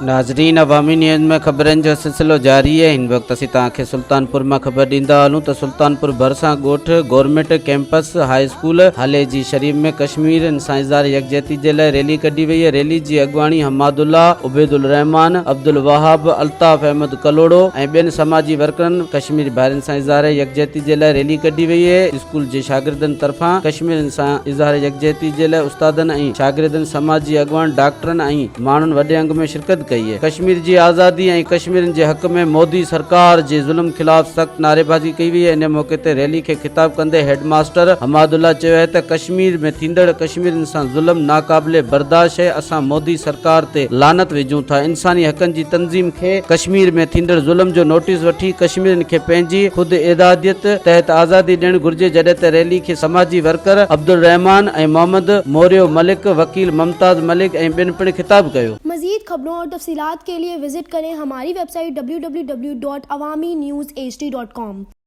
ناظرين عوامي نيوز ۾ خبرن جو سلسلو جاري آهي هن وقت اسين توهان کي سلطانپور مان خبر ڏيندا هلون ته سلطانپور ڀرسان ڳوٺ government campus high school Haleji Sharif ۾ ڪشميرين سان اظهار يڪجهتي جي لاء ريلي ڪڍي وئي آهي ريلي جي اڳواڻي حماد الله، عبيد الرحمان، عبدالوهاب، الطاف احمد ڪلهوڙو ۽ ٻين سماجي ورڪرن ڪشميري ڀائرن سان اظهار يڪجهتي جي لاء ريلي ڪڍي وئي آهي اسڪول جي شاگردن طرفان ڪشميرين سان اظهار يڪجهتي جي لاء استادن ۽ شاگردن سماجي اڳواڻ ڊاڪٽرن ۽ ماڻهن وڏي انگ ۾ شرڪت ڪئي. ڪشمير جي آزادي ۽ ڪشميرين جي حق ۾ مودي سرڪار جي ظلم خلاف سخت نعريبازي ڪئي وئي. ان موقعي تي ريلي کي خطاب ڪندي هيڊ ماستر حماد الله چيو آهي ته ڪشمير ۾ ٿيندڙ ڪشميرين سان ظلم ناقابل برداشت آهي، اسان مودي سرڪار تي لعنت وجهون ٿا، انساني حقن جي تنظيم کي ڪشمير ۾ ٿيندڙ ظلم جو نوٽيس وٺي ڪشميرين کي پنهنجي خود اراديت تحت آزادي ڏيڻ گهرجي، جڏهن ته ريلي کي سماجي ورڪر عبدالرحمان ۽ محمد موريو ملڪ، وڪيل ممتاز ملڪ ۽ ٻين پڻ خطاب ڪيو. مزيد خبرون اور تفصيلات کے لئے وزٽ ڪرين ھماري website W W W dot Awami news H D dot com.